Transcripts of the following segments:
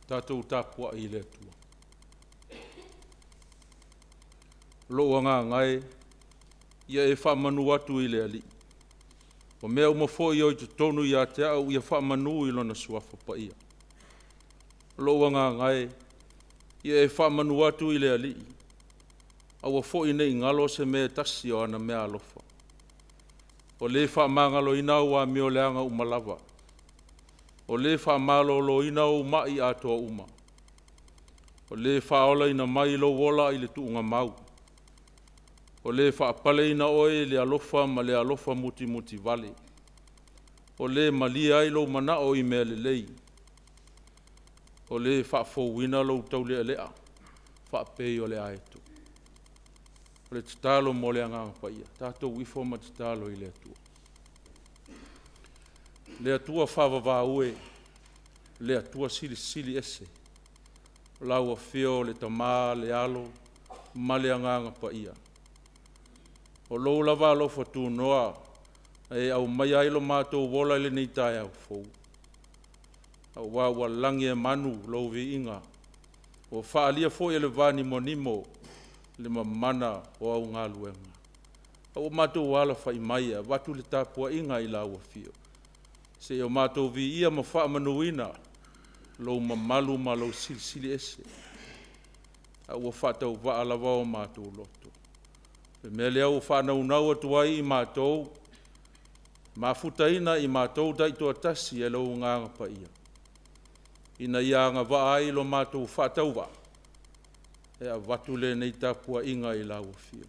Tatou tapuai i le Atua. Lou agaga e, ia e faamanu atu i le Alii. O mea uma foi o i totonu ia te au ia faamanu i lona suafa paia. Lou agaga e, ia e faamanu atu i le Alii. Aua foi nei galo se mea e tasi o ana mea alofa. O le faamagaloina au amioleaga uma lava. O le faamaloloina ou mai atoa uma. O le faaolaina mai lou ola i le tuugamau. O le faapaleina oe i le alofa ma le alofa mutimutivale. O le malie ai lou manao i mea lelei. O le faafouina lou taulealea, faapei o le aeto. O le tatalo mo le Agaga Paia, tatou ifo ma tatalo i le Atua. Le Atua faavavau e, le Atua silisili ese, lau afio o le Tama, le Alo ma le Agaga Paia. O lou lava alofa tunoa e aumaia ai lo matou ola i lenei taeao fou. Aua ua lagi e manu lou viiga, ua faaalia foi e le vanimonimo le mamana o au galuega. A ua matou alafai mai e avatu le tapuaiga i lau afio, seia o matou viia ma faamanuina lou mamalu ma lou silisili ese. A ua faatauvaa lava o matou loto. Le mea lea ua faanaunau atu ai i matou, mafutaina i matou taitoatasi e lou Agaga Paia, ina ia agavaa ai lo matou faatauvaa e avatu lenei tapuaiga i lau afio,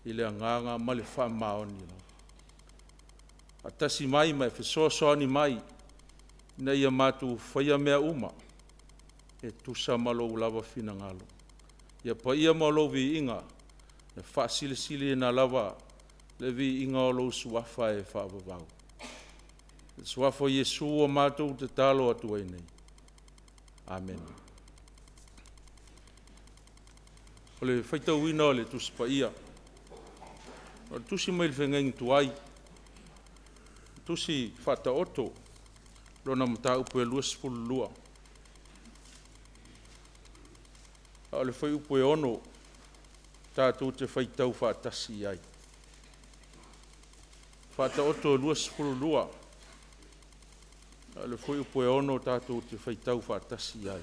i le agaga ma le faamaoni lava. Faatasi mai ma e fesoasoani mai, ina ia matou faia mea uma e tusa ma lou lava finagalo. Ia paia ma lou viiga, e faasilisiliina lava le viiga o lou suafa e faavavau. Le suafa o Iesu ua matou tatalo atu ai nei. Amene. O le faitauina o le Tusi Paia, o le tusi mai le feagaiga tuai, tusi Faataoto, lona mataupu e 22. A o le fuaiupu e 6, tatou te faitau faatasi i ai. Faataoto 22, a o le fuaiupu e 6 tatou te faitau faatasi i ai.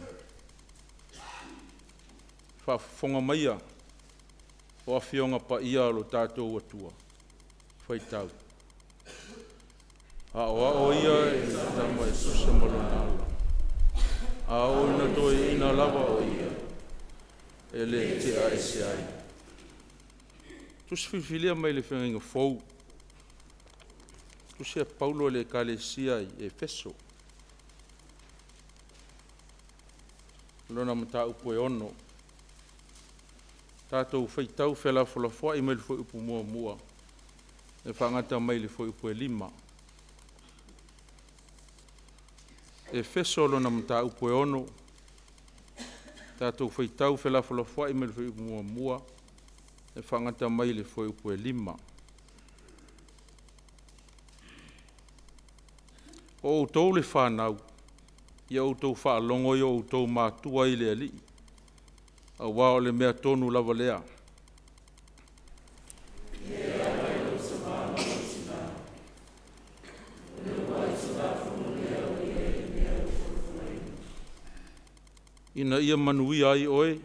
Faafofoga maia o Afioga Paia o lo tatou Atua, faitau. Aoao ia i le tama e tusa ma lona ala, a oo ina toeaina lava o ia, e le tea ese ai. Tusi filifilia mai le feagaiga fou, tusi a Paulo i le Ekalesia i Efeso, lona mataupu e 6. Tatou faitau felafolafoai mai le fuaiupu 1, e faagata mai le fuaiupu e 5. Efeso lona mataupu e 6, tatou faitau felafolafoai mai le fuaiupu 1, e faagata mai le fuaiupu e 5. O outou le fanau, ia outou faalogo i o outou matua i le Alii, aua o le mea tonu lava lea. Ina ia manuia ai oe,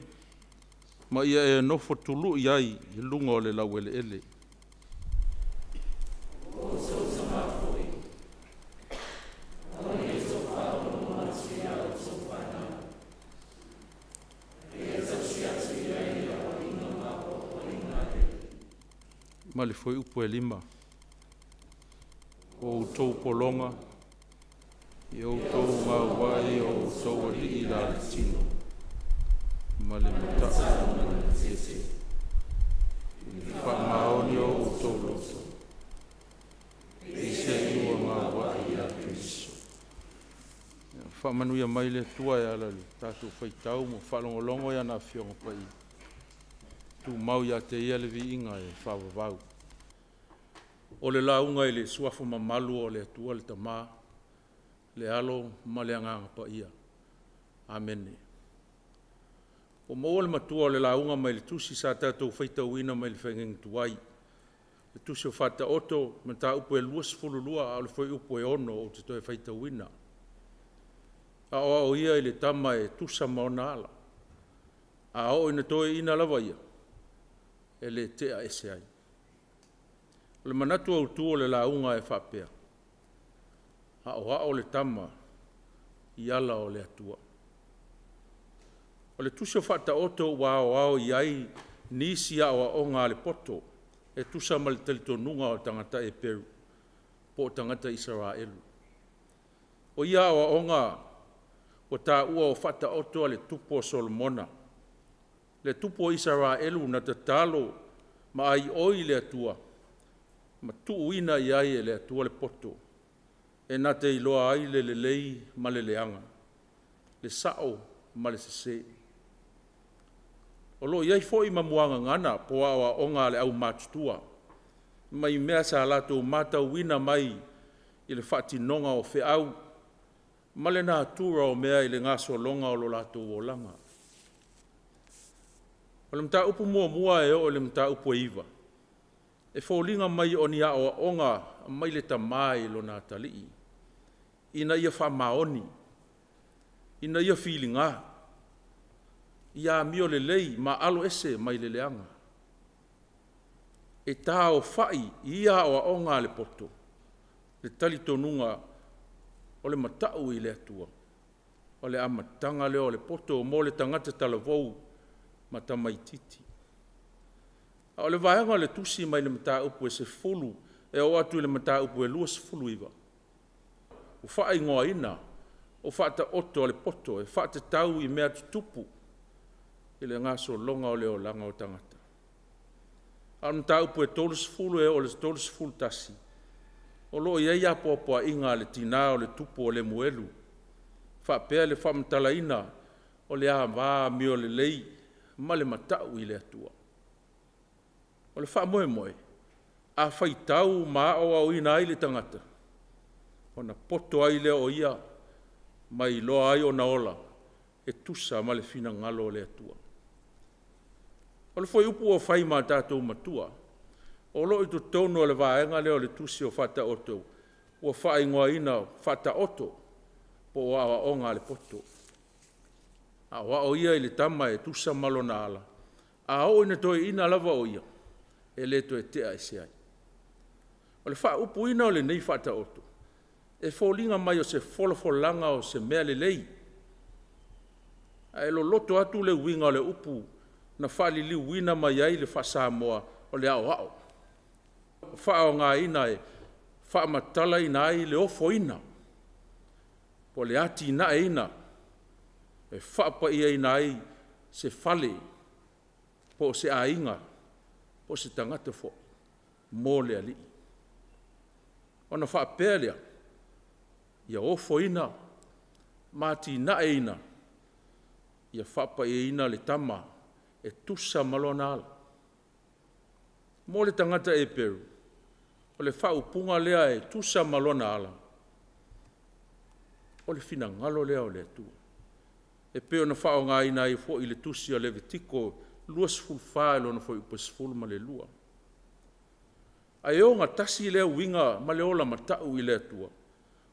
ma ia e nofo tului ai i luga o le laueleele. Ma le fuaiupu e 5. O outou pologa, Ia outou gauai o outou alii la le tino, ma le mata'u ma le tietie, i le faamaoni o outou loto, peiseai ua gauai ia Keriso. Faamanuia mai le Atua e ala i le tatou faitau ma faalogologo i ana Afioga Paia, tumau ia te Ia le viiga e faavavau. O le lauga i le suafa mamalu o le Atua le Tama, le Alo ma le Agaga Paia. Amene. Ua maua le matua o le lauga mai le tusi sa tatou faitauina mai le faigaiga tuai, le tusi o Faataoto, mataupu e 22, a o le fuaiupu e 6 ou te toe faitauina. Aoao ia i le tama e tusa ma ona ala, a oo ina toeaina lava ia, e le tea ese ai. O le manatu autu o le lauga e faapea, aoao le tama i ala o le Atua. O le tusi o Faataoto ua aoao i ai nisi aoaoga a le poto e tusa ma le talitonuga o tagata Eperu po o tagata Isaraelu. O ia aoaoga ua taua o Faataoto a le tupu o Solomona, le tupu o Isaraelu na tatalo ma aioi le Atua ma tuuina i ai e le Atua le poto e na te iloa ai le lelei ma le leaga, le sao ma le sese. O lo o i ai foi ma muagagana po o aoaoga a le aumatutua mai mea sa latou matauina mai i le faatinoga o feau ma le natura o mea i le gasologa o lo latou olaga. O le mataupu muamua e oo i le mataupu e 9, e foliga mai o ni aoaoga mai le tama i lona atalii, ina ia faamaoni, ina ia filiga, ia amio lelei ma aloese mai le leaga. E taaofai i ia aoaoga a le poto le talitonuga o le matau i le Atua, o le amataga lea o le poto mo le tagata talavou ma tamaitiiti. A o le vaega o le tusi mai le mataupu e 10 e oo atu i le mataupu e 29, ua faaigoaina o Faataoto a le poto e faatatau i mea tutupu i le gasologa o le olaga o tagata. A o le mataupu e 30 e oo i le 31, o lo o i ai apoapoaiga a le tina o le tupu o Lemuelu, faapea le faamatalaina o le va amio lelei ma le matau i le Atua. O le faamoemoe, a faitau ma aoaoina ai le tagata, ona poto ai lea o ia ma iloa ai ona ola e tusa ma le finagalo o le Atua. O le fuaiupu ua fai ma tatou matua, o lo o i totonu o le vaega lea o le tusi o Faataoto, ua faaigoaina Faataoto po o aoaoga a le poto. Aoao ia i le tama e tusa ma lona ala, a oo ina toeaina lava o ia, e le toe tea ese ai. O le faaupuina o lenei Faataoto, e foliga mai o se folafolaga o se mea lelei, ae loloto atu le uiga o le upu na faaliliuina mai ai le faa-Samoa o le aoao, faaaogaina e faamatalaina ai le ofoina, po o le atinaeina e faapaiaina ai se fale, po o se aiga, po o se tagata foi mo le Alii. Ona faapea lea, ia ofoina ma atinaeina, ia faapaiaina le tama e tusa ma lona ala. Mo le tagata Eperu, o le faaupuga lea e tusa ma lona ala, o le finagalo lea o le Atua. E pei ona faaaogaina ai foi i le tusi a Levitiko 24 i lona fuaiupu e 12. Ae ogatasi lea uiga ma le ola matau i le Atua,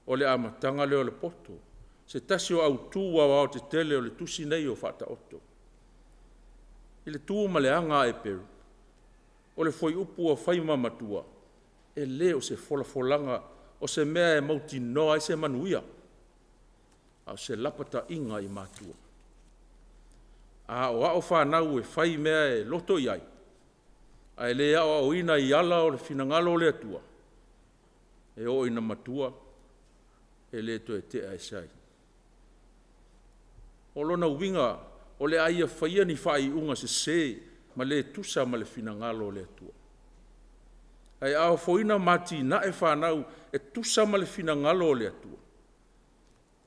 o le amataga lea o le poto, se tasi o autu aoaotetele o le tusi nei o Faataoto. I le tu ma le aga a Eperu, o le fuaiupu ua fai ma matua, e le o se folafolaga o se mea e mautinoa ai se manuia, a o se lapataiga i matua. A aoao fanau e fai mea e loto i ai, ae le aoaoina i ala o le finagalo o le Atua, e oo ina matua, e le toe tea ese ai. O lona uiga, o le a ia faia ni faaiuga sesē ma le tusa ma le finagalo o le Atua. Ae a ofoina ma atinae fanau e tusa ma le finagalo o le Atua,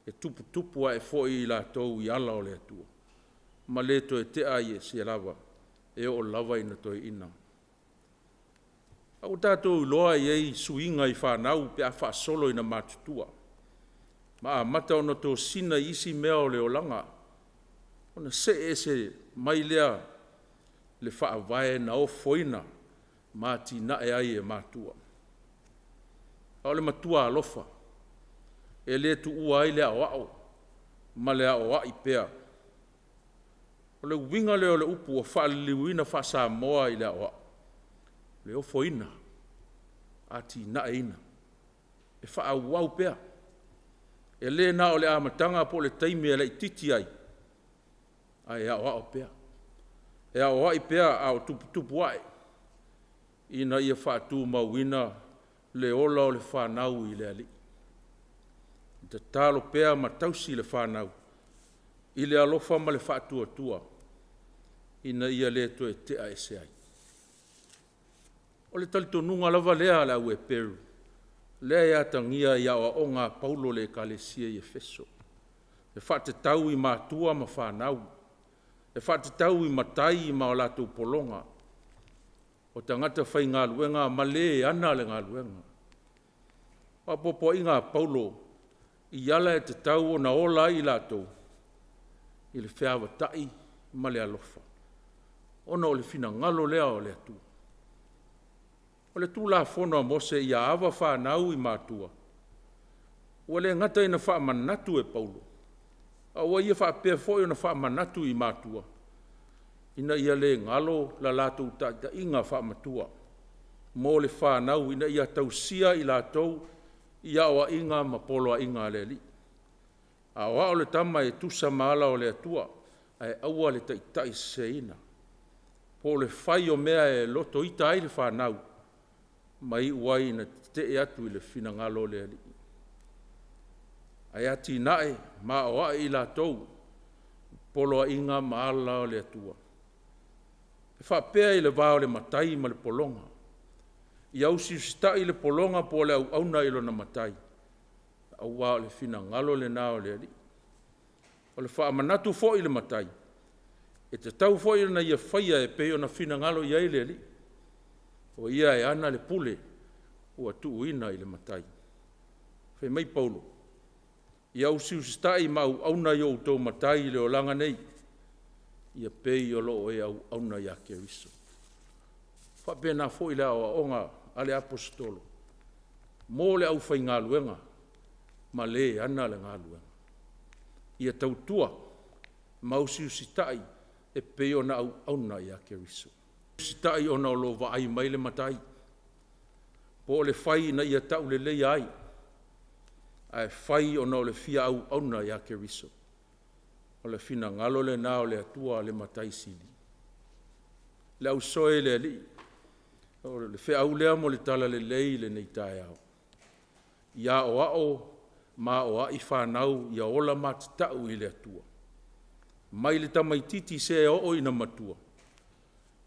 e tuputupu ae foi i latou i ala o le Atua, ma le toe tea ai ese lava, e oo lava ina toeaina. A ua tatou iloa e i ai suiga i fanau pe a faasolo ina matutua, ma amata ona tosina i isi mea o le olaga, ona see ese mai lea le faavae na ofoina ma atinae ai e matua. A o le matua alofa, e le tuua ai le aoao ma le aoai pea. O le uiga lea o le upu ua faaliliuina faa-Samoa i le aoao, le ofoina, atinaeina, e faaauau pea. E le na o le amataga po o le taimi e laitiiti ai, ae aoao pea. E aoai pea a o tuputupu ae, ina ia faatumauina le ola o le fanau i le Alii. E tatalo pea ma tausi le fanau i le alofa ma le faatuatua ina ia le toe tea ese ai. O le talitonuga lava lea a le au Eperu, lea e atagia i aoaoga a Paulo i le ekalesia i Efeso, e faatatau i matua ma fanau, e faatatau i matai ma o latou pologa, o tagata faigaluega ma le ana le galuega. O apoapoaiga a Paulo i ala e tatau ona ola ai i latou i le feavatai ma le alofa, ona o le finagalo lea o le Atua. O le Tulafono a Mose ia ava fanau i matua, ua le gata ina faamanatu e Paulo, a ua ia faapea foi ona faamanatu i matua, ina ia le galo la latou taitaiga faamatua mo le fanau ina ia tausia i latou i aoaiga ma poloaiga a le Alii. Aoao le tama e tusa ma ala o le Atua, ae aua le taitaiseseina, po o le fai o mea e lotoita ai le fanau, ma iu ai ina tetee atu i le finagalo o le Alii. Ae atinae ma aoai i latou i poloaiga ma ala o le Atua. E faapea i le va o le matai ma le pologa, ia usiusitai le pologa po o le auauna i lona matai, aua o le finagalo lena o le Alii. O le faamanatu foi i le matai, e tatau foi ona ia faia e pei ona finagalo i ai le Alii, o ia e ana le pule ua tuuina i le matai. Fai mai Paulo, ia usiusitai ma auauna i o outou matai i le olaga nei, ia pei o lo o e auauna ia Keriso. E faapena foi le aoaoga a le Aposetolo mo le aufaigaluega ma le ana le galuega. Ia tautua ma usiusitai e pei ona auauna ia Keriso. Usitai ona o lo o vaai mai le matai, po o le fai ina ia tauleleia ai, ae fai ona o le fia auauna ia Keriso. O le finagalo lena o le Atua le Matai Sili. Le ausoe i le Alii, o le feau lea mo le talalelei i lenei taeao. Ia aoao ma aoai fanau ia ola matatau i le Atua. Mai le tamaitiiti seia oo ina matua,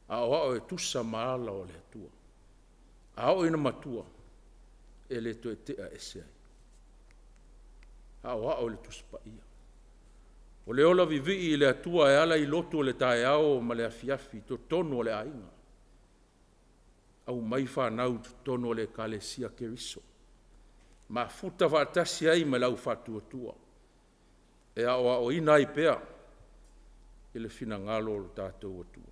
aoao e tusa ma ala o le Atua. A oo ina matua, e le toe tea ese ai. Aoao i le Tusi Paia. O le ola vivii i le Atua e ala i lotu o le taeao ma le afiafi i totonu o le aiga. Aumai fanau i totonu o le Ekalesia Keriso, mafuta faatasi ai ma le au faatuatua, e aoaoina ai pea i le finagalo o lo tatou Atua.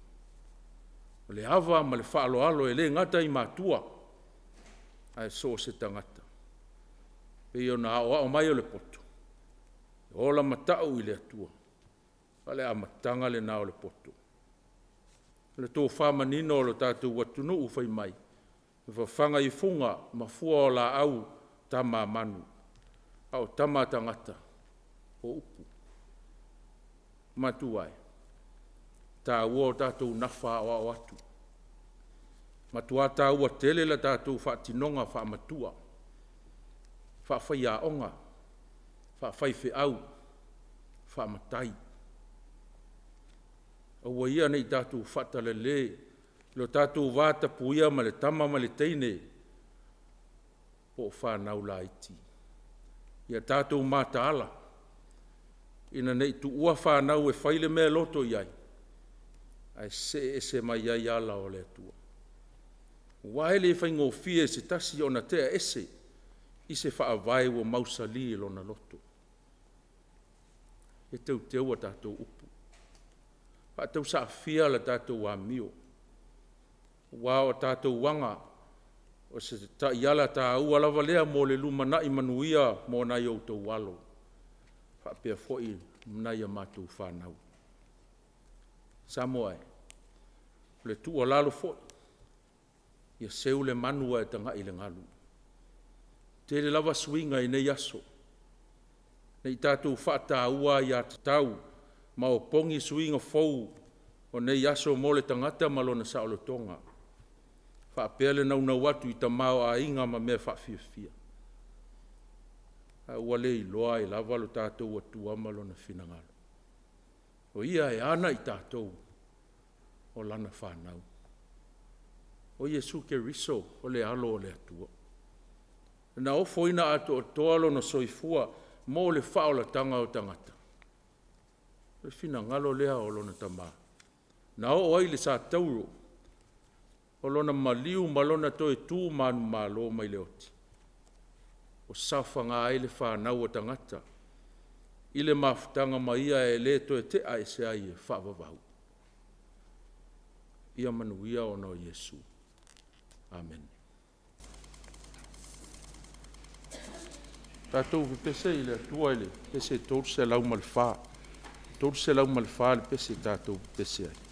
O le ava ma le faaaloalo e le gata i matua, ae so o se tagata. E pei ona aoao mai e le poto, ola matau i le Atua, o le amataga lena o le poto. O le tofa manino o le tatou atunuu fai mai, e fafaga i fuga ma fua o laau tama a manu, a o tama a tagata, o upu. Matua e, e taua o tatou nafa aoao atu, matua taua tele le tatou faatinoga faamatua, faafaiaoga. faafaifeau, faamatai. Aua ia ne i tatou faatalale lo tatou vatapuia ma le tama ma le teine po o fanau laiti. Ia tatou mataala, ina ne i tuua fanau e fai le mea e loto i ai, ae see ese mai ai ala o le Atua. Aua e le faigofie e se tasi ona tea ese i se faavae ua mausali e lona loto. E teuteu a tatou upu, faatausaafia le tatou amio, aua o tatou aga o se taiala taua lava lea mo le lumanai manuia mo nai o outou alo, faapea foi nai a matou fanau. Samoa e, o le tuualalo foi, ia seu le manu ae tagai i le galu. E tele lava suiga i nei aso, ne i tatou faataua aiatatau ma opogi suiga fou o nei aso mo le tagata ma lona saolotoga, faapea le naunau atu i tamaoaiga ma mea faafiafia, a ua le iloa ai lava lo tatou Atua ma Lona finagalo. O Ia e ana i tatou o Lana fanau. O Iesu Keriso o le alo o le Atua. Na ofoina atoatoa lona soifua mo le faaolataga o tagata. O le finagalo lea o lona Tama. Na oo ai le satauro o lona maliu ma lona toe tu manumalo mai le oti, o saofaga ai le fanau a tagata i le mafutaga ma ia e le toe tea ese ai e faavavau. Ia manuia ona o Iesu. Amene. Tatou pepese i le Atua i le pese 304. 304 le pese tatou pepese ai.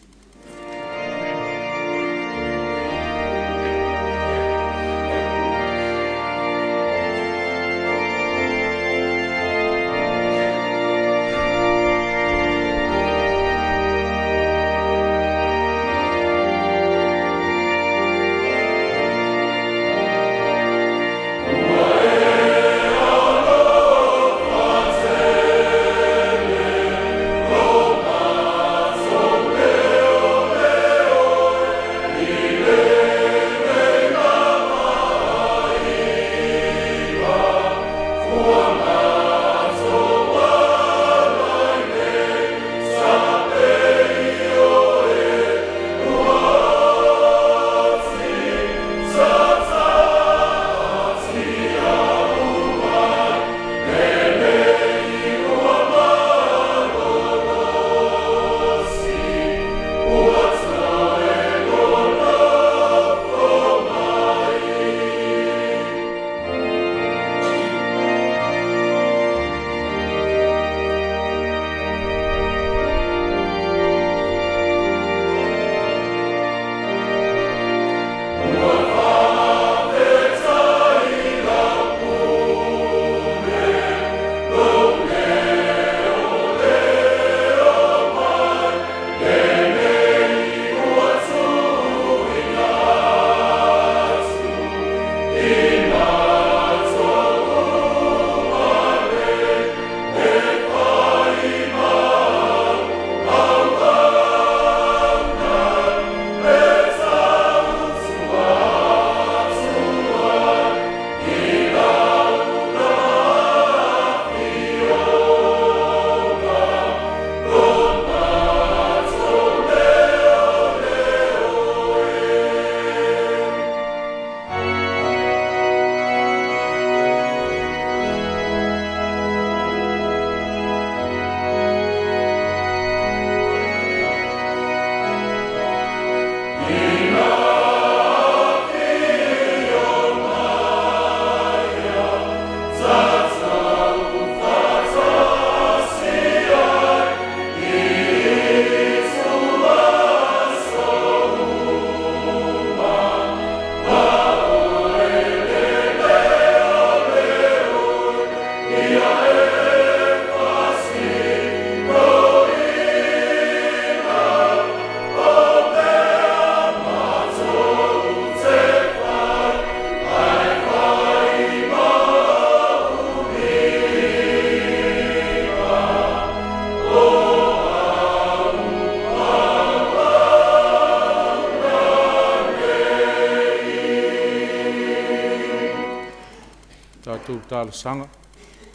Matou talosaga,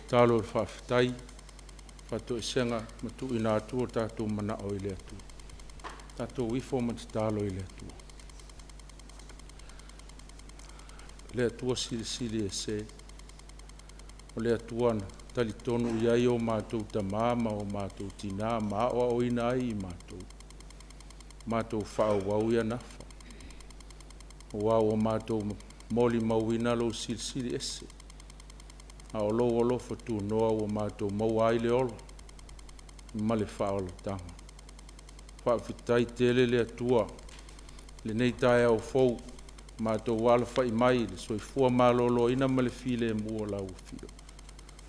tatalo o le faafetai, faatoesega ma tuuina atu o tatou manao i le Atua. Tatou ifo ma tatalo i le Atua. Le Atua silisili ese, o le Atua na talitonu i ai o matou tamā ma o matou tinā ma aoaoina ai i matou, matou faaauau ia nafa, aua ua matou molimauina lou silisili ese, a o lou alofa tunoa ua matou maua ai le ola ma le faaolataga. Faafetai tele le Atua i lenei taeao fou, matou alafai mai i le soifua maloloina ma le filemu o lau Afio.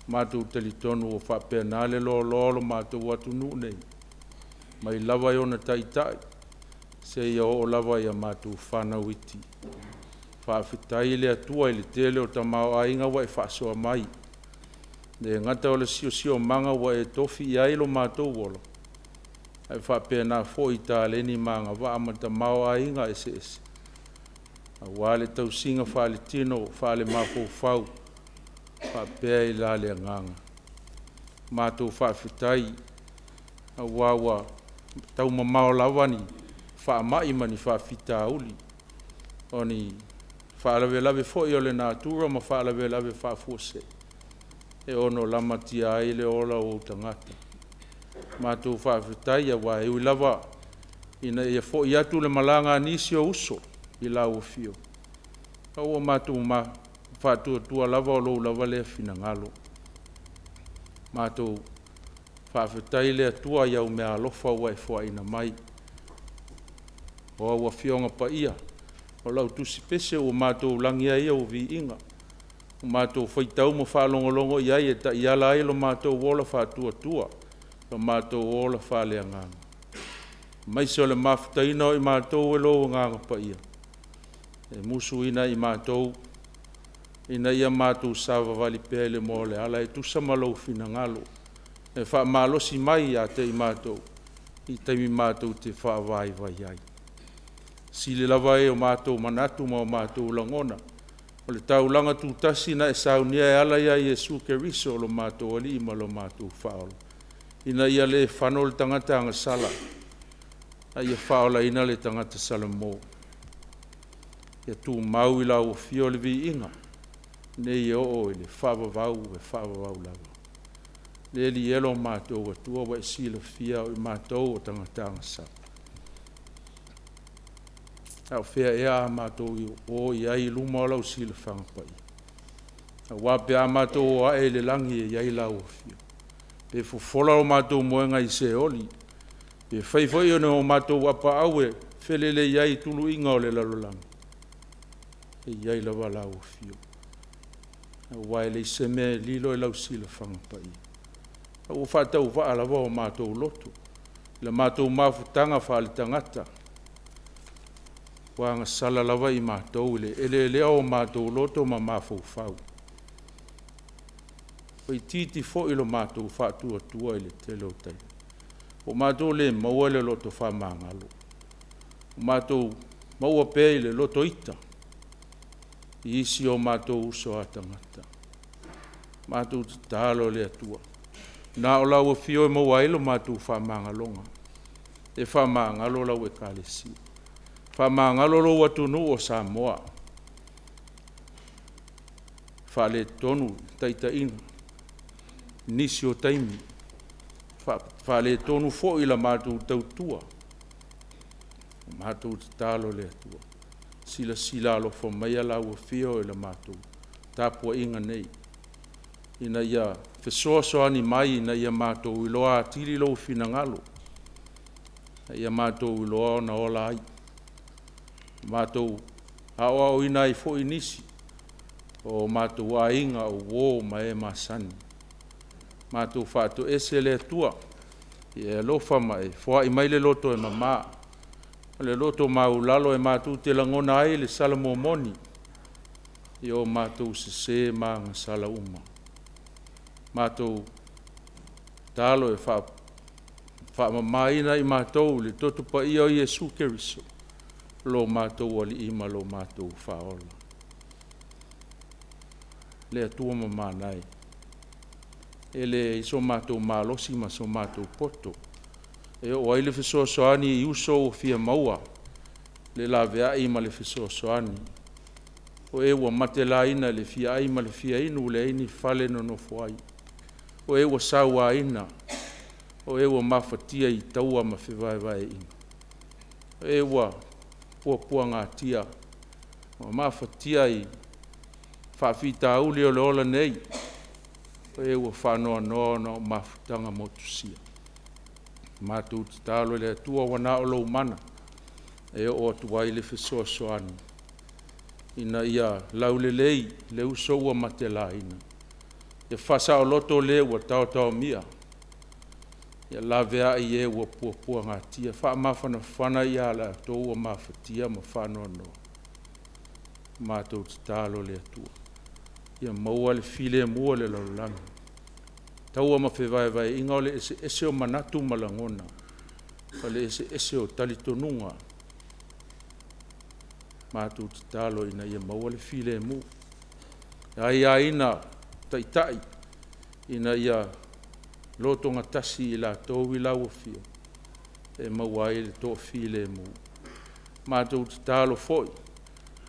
Matou talitonu ua faapena le loaloa o lo matou atunuu nei, mai lava i ona taitai seia oo lava ia matou fanau iti. Faafetai le Atua i le tele o tamaoaiga ua e faasoa mai, le gata o le siosiomaga ua e tofi i ai lo matou ola, ae faapena foi i taleni ma agavaa ma tamaoaiga eseese, aua le tausiga faaletino, faalemafaufau, faapea i la le agaga. Matou faafetai aua ua taumamao lava ni faamai ma ni faafitauli, o ni faalavelave foi o le natura ma faalavelave faafuasei e ono lamatia ai le ola o ou tagata. Matou faafetai aua e ui lava ina ia foi atu le malaga a nisi o uso i lau afio, a ua matou faatuatua lava o lou lava lea finagalo. Matou faafetai le Atua i au meaalofa ua e foaina mai, o au Afioga Paia, o lau tusipese ua matou lagi ai au viiga, ua matou faitau ma faalogologo i ai e taiala ai lo matou ola faatuatua, lo matou ola faaleagaga, aemaise o le mafutaina o i matou e lou Agaga Paia, e musuina ai matou ina ia matou savavali pea i le moa o le ala e tusa ma lou finagalo, e faamalosi mai ia te i matou i taimi matou te faavaivai ai. Sili lava e o matou manatu ma o matou lagona, o le taulaga tutasi na e saunia e ala ia Iesu Keriso o lo matou Alii ma lo matou Faaola, ina ia le fano le tagata agasala, a ia faaolaina le tagata Salamo. Ia tumau i lau afio le viiga, nei e oo i le faavavau e faavavau lava. Le Alii e lo matou Atua, ua e silafia o i matou o tagata agasala. A o fea ea a matou o i ai i luma o lau silafaga paia? Aua pe a matou o ae i le lagi e i ai lau afio, pe fofola o matou moega i Seoli, pe fai foi ona o matou apaau e felelei ai i tuluiga o le lalolagi, e i ai lava lau afio, aua e leai se mea e lilo i lau silafaga paia. A ua faatauvaa lava o matou loto i le matou mafutaga faaletagata, ua agasala lava i matou i le eleelea o matou loto ma mafaufau. Ua itiiti foi lo matou faatuatua i le tele o taimi, ua matou le maua le loto faamagalo, ua matou maua pea i le loto ita i isi o matou uso a tagata. Matou tatalo le Atua, na o lau afio e maua ai lo matou faamagaloga, e faamagalo lau Ekalesia, faamagalo lou atunuu o Samoa. Faaletonu taitaiga nisi o taimi, faaletonu foi la matou tautua. Matou tatalo le Atua, silasila alofa maia lau afio i la matou tapuaiga nei, ina ia fesoasoani mai ina ia matou iloa atili lou finagalo, a ia matou iloa ona ola ai, matou aoaoina ai foi nisi o matou aiga, o uo ma e masani. Matou faatoese le Atua, ia e alofa ma e foai mai le loto e mama, o le loto maulalo e matou te lagona ai le salamo moni i o matou sese ma agasala uma. Matou talo e faamamaina i matou i le toto paia o Iesu Keriso, lo matou Alii ma lo matou Faaola. Le Atua mamana e, e leai so matou malosi ma so matou poto e oo ai le fesoasoani i uso ua fia maua le laveai ma le fesoasoani. O e ua matelaina i le fia ai ma le fia inu, ua leai ni fale e nonofo ai. O e ua sauaina, o e ua mafatia i taua ma fevaevaeaiga, o e ua puapuagatia ma mafatia i faafitauli o le ola nei, o e ua faanoanoa ona o mafutaga motusia. Matou tatalo i le Atua ua na o lou mana e oo atu ai le fesoasoani ina ia laulelei le uso ua matelaina, ia faasaoloto le ua taotaomia, ia laveai e ua puapuagatia, faamafanafana ia i latou ua mafatia ma faanoanoa. Matou tatalo le Atua, ia maua le filemu o le lalolagi, taua ma fevaevaeaiga o le eseese o manatu ma lagona, o le eseese o talitonuga. Matou tatalo ina ia maua le filemu, e aiaina taitai ina ia lotogatasi i latou i lau afio e maua ai le toafilemu. Matou tatalo foi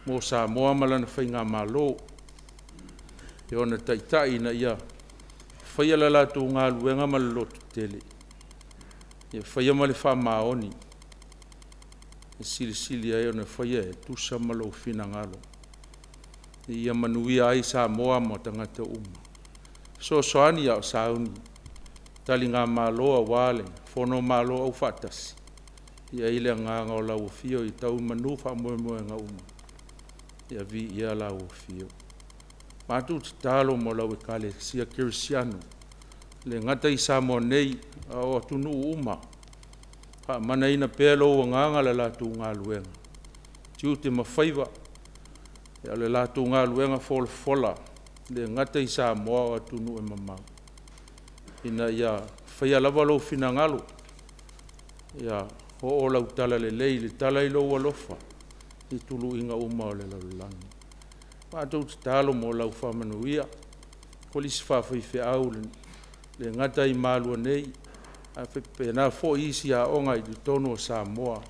mo Samoa ma lana Faigamalo i ona taitai ina ia faia le latou galuega ma le lototele, ia faia ma le faamaoni e silisili ai ona faia e tusa ma lou finagalo, ia manuia ai Samoa ma tagata uma. Fesoasoani a o sauni taligamalo aua le Fono Malo Aufaatasi, ia i ai le agaga o lau afio i tau i manu faamoemoega uma, ia viia lau afio. Matou tatalo mo lau Ekalesia Kerisiano, e le gata i Samoa nei a o atunuu uma, faamanaina pea lou agaga i le latou galuega, tiute ma faiva, o le latou galuega folafola, e le gata i Samoa a o atunuu e mamao, ina ia faia lava lou finagalo, ia oo lau talalelei, le tala i lou alofa i tuluiga uma o le lalolagi. Matou tatalo mo lau faamanuia, kolisi faafaifeau e le gata i Malua nei, ae faapena foi isi aoga i totonu o Samoa,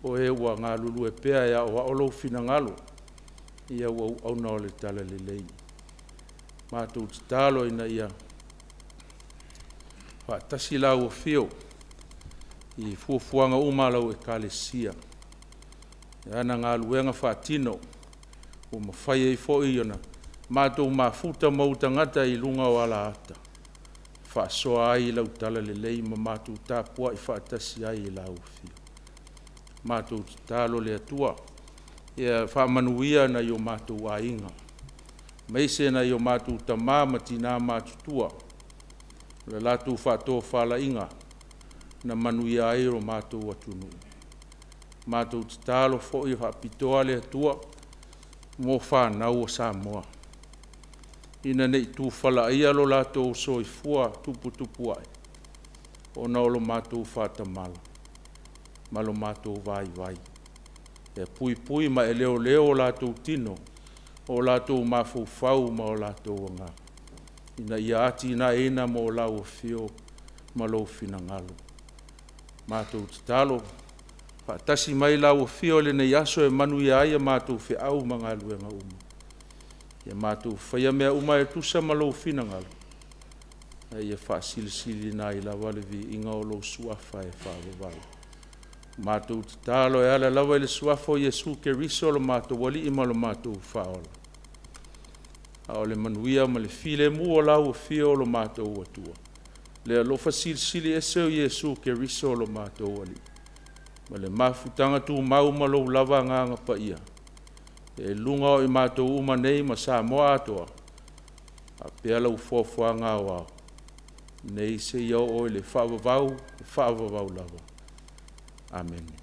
o e ua galulue pea e aoao lou finagalo i auauna o le talalelei. Matou tatalo ina ia faatasi lau afio i fuafuaga uma a lau Ekalesia i ana galuega faatino ua mafai ai foi ona matou mafuta ma ou tagata i luga o alaata e faasoa ai lau talalelei ma matou tapuai faatasi ai i lau afio. Matou tatalo le Atua ia faamanuia nai o matou aiga, aemaise nai o matou tama ma tina matutua, o le latou faatofalaiga na manuia ai lo matou atunuu. Matou tatalo foi faapitoa le Atua mo fanau a Samoa, ina ne i tufalaia lo latou soifua tuputupuae ona o lo matou faatamala ma lo matou vaivai. Ia puipui ma e leoleo o latou tino, o latou mafaufau ma o latou agaga, ina ia atinaeina mo lau afio ma lou finagalo. Matou tatalo, faatasi mai lau afio i lenei aso e manuia ai a matou feau ma galuega uma. Ia matou faia mea uma e tusa ma lou finagalo, a ia faasilisiliina ai lava le viiga o lou suafa e faavavau. Matou tatalo e ala lava i le suafa o Iesu Keriso lo matou Alii ma lo matou Faaola. A o le manuia ma le filemu o lau afio o lo matou Atua, le alofa silisili ese o Iesu Keriso o lo matou Alii, ma le mafutaga tumau ma lou lava Agaga Paia, e luga o i matou uma nei ma Samoa atoa, faapea lau foafoaga aoao, nei seia oo i le faavavau, faavavau lava. Amene.